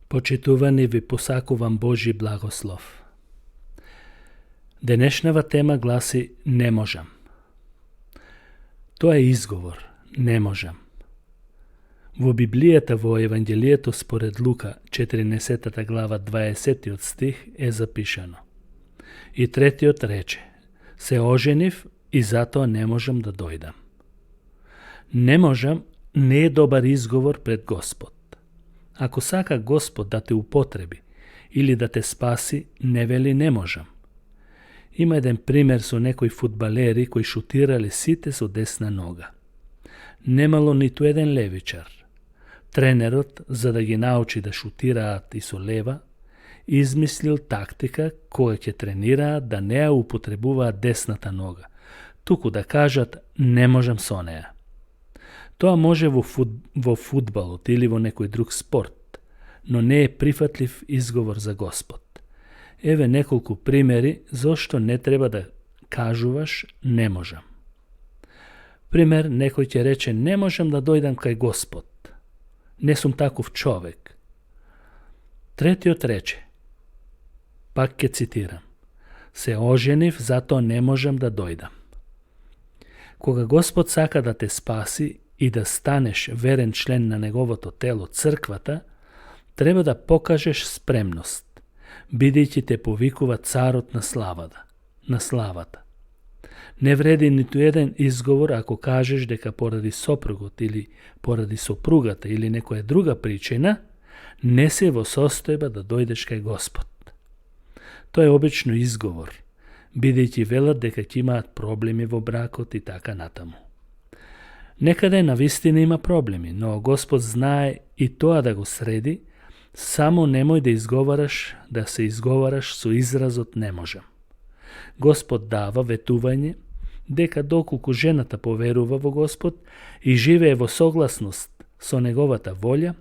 Почитувани, ви посакувам Божи благослов. Денешнава тема гласи не можам. Тоа е изговор, не можам. Во Библијата, во Евангелието според Лука, 14 глава, 20 стих е запишано. И третиот рече, се оженив и затоа не можам да дојдам. Не можам не е добар изговор пред Господ. Ако сака Господ да те употреби или да те спаси, не вели не можам. Има еден пример со некои фудбалери кои шутирале сите со десна нога. Немало ниту еден левичар. Тренерот, за да ги научи да шутираат и со лева, измислил тактика кога ќе тренираат да не ја употребуваат десната нога, туку да кажат не можам со неа. Тоа може во фудбалот или во некој друг спорт, но не е прифатлив изговор за Господ. Еве неколку примери зошто не треба да кажуваш не можам. Пример, некој ќе рече не можам да дојдам кај Господ. Не сум таков човек. Третиот рече, пак ќе цитирам, се оженив, затоа не можам да дојдам. Кога Господ сака да те спаси и да станеш верен член на неговото тело, црквата, треба да покажеш спремност, бидејќи те повикува царот на славата. Не вреди ниту еден изговор ако кажеш дека поради сопругот или поради сопругата или некоја друга причина не се во состојба да дојдеш кај Господ. Тоа е обично изговор, бидејќи велат дека ќе имаат проблеми во бракот и така натаму. Некаде навистина има проблеми, но Господ знае и тоа да го среди, само немој да се изговараш со изразот не можам. Господ дава ветување дека доколку жената поверува во Господ и живее во согласност со неговата волја,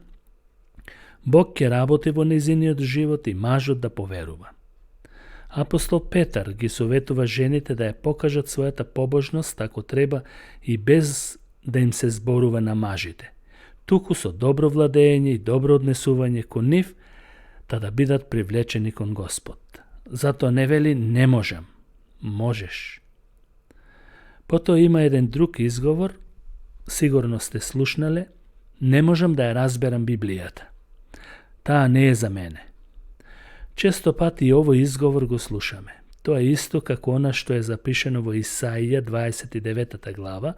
Бог ќе работи во незиниот живот и мажот да поверува. Апостол Петар ги советува жените да ја покажат својата побожност ако треба и без да им се зборува на мажите, туку со добро владење и добро однесување кон нив, та да бидат привлечени кон Господ. Затоа не вели не можам, можеш. Потоа има еден друг изговор, сигурно сте слушнале, не можам да ја разберам Библијата. Таа не е за мене. Често пати и овој изговор го слушаме. Тоа е исто како она што е запишено во Исаија 29 глава,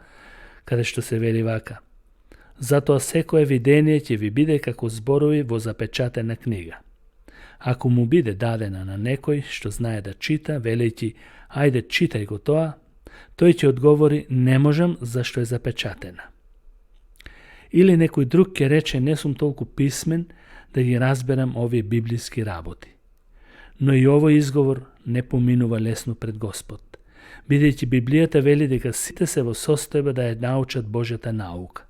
каде што се вели вака. Затоа секое видение ќе ви биде како зборови во запечатена книга. Ако му биде дадена на некој што знае да чита, велејќи, ајде читај го тоа, тој ќе одговори, не можам, зашто е запечатена. Или некој друг ќе рече, не сум толку писмен да ги разберам овие библиски работи. Но и овој изговор не поминува лесно пред Господ, бидејќи Библијата вели дека сите се во состојба да ја научат Божјата наука.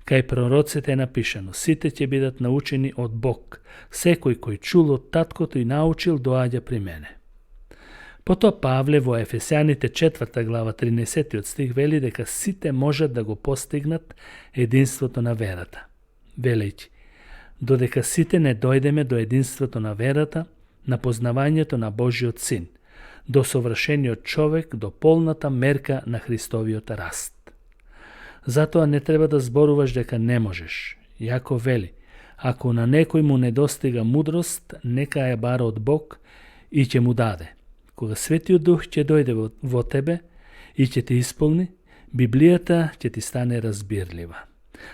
Кај пророците е напишано, сите ќе бидат научени од Бог, секој кој чул од таткото и научил доаѓа при мене. Потоа Павле во Ефесјаните 4 глава 13 стих вели дека сите можат да го постигнат единството на верата, велејќи, додека сите не дојдеме до единството на верата, на познавањето на Божиот Син, до совршениот човек, до полната мерка на Христовиот раст. Затоа не треба да зборуваш дека не можеш. Јако вели, ако на некој му недостига мудрост, нека ја бара од Бог и ќе му даде. Кога Светиот Дух ќе дојде во тебе и ќе те исполни, Библијата ќе ти стане разбирлива.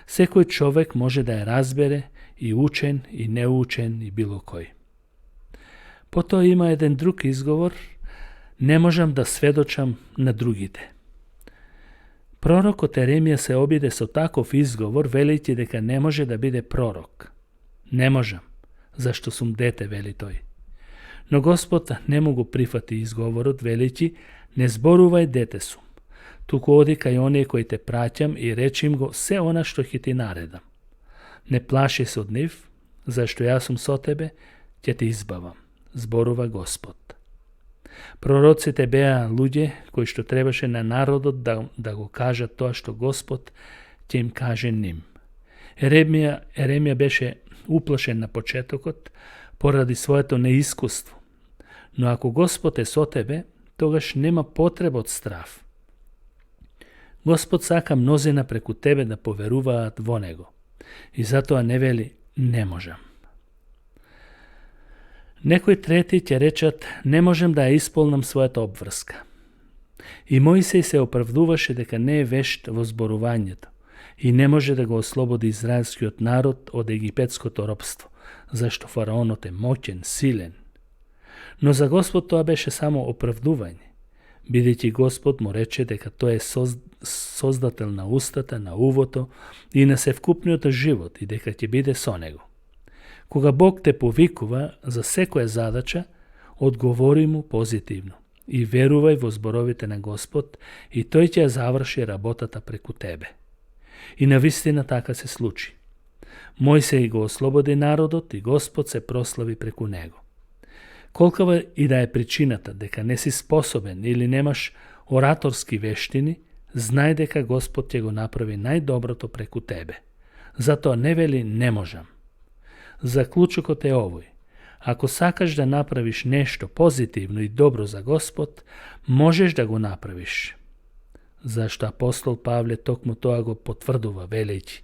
Секој човек може да ја разбере, и учен, и неучен, и било кој. Потоа има еден друг изговор, не можам да сведочам на другите. Пророкот Еремија се обиде со таков изговор, велејќи дека не може да биде пророк. Не можам, зашто сум дете, вели тој. Но Господ не му го прифати изговорот, велејќи, не зборувај дете сум, туку оди кај оние кои те праќам и речи им го се она што ќе ти наредам. Не плаши се од нив, зашто јас сум со тебе, ќе те избавам, зборува Господ. Пророците беа луѓе кои што требаше на народот да го кажат тоа што Господ ќе им каже ним. Еремија беше uplašen na početokот поради своето неискуство. Но ако Господ е со тебе, тогаш нема потреба од страв. Господ сака мнозина преку тебе да поверуваат во Него. И затоа не вели не можам. Некои трети ќе речат не можем да ја исполнам својата обврска. И Мојсей се оправдуваше дека не е вешт во зборувањето и не може да го ослободи израелскиот народ од египетското робство, зашто фараонот е моќен, силен. Но за Господ тоа беше само оправдување, бидејќи Господ му рече дека тој е создател на устата, на увото и на севкупниот живот и дека ќе биде со него. Кога Бог те повикува за секоја задача, одговори му позитивно и верувај во зборовите на Господ и тој ќе ја заврши работата преку тебе. И навистина така се случи. Мојсей го ослободи народот и Господ се прослави преку него. Колкава и да е причината дека не си способен или немаш ораторски вештини, знај дека Господ ќе го направи најдоброто преку тебе. Затоа не вели не можам. Заклучокот е овој. Ако сакаш да направиш нешто позитивно и добро за Господ, можеш да го направиш. Зашто апостол Павле токму тоа го потврдува, велејќи: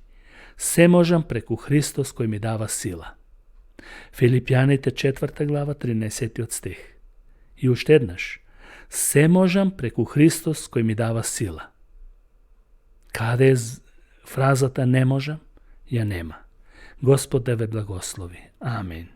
се можам преку Христос кој ми дава сила. Филипјаните 4 глава 13 стих. И уште еднаш: се можам преку Христос кој ми дава сила. Каде е фразата не можам? Ја нема. Господ да ве благослови. Амин.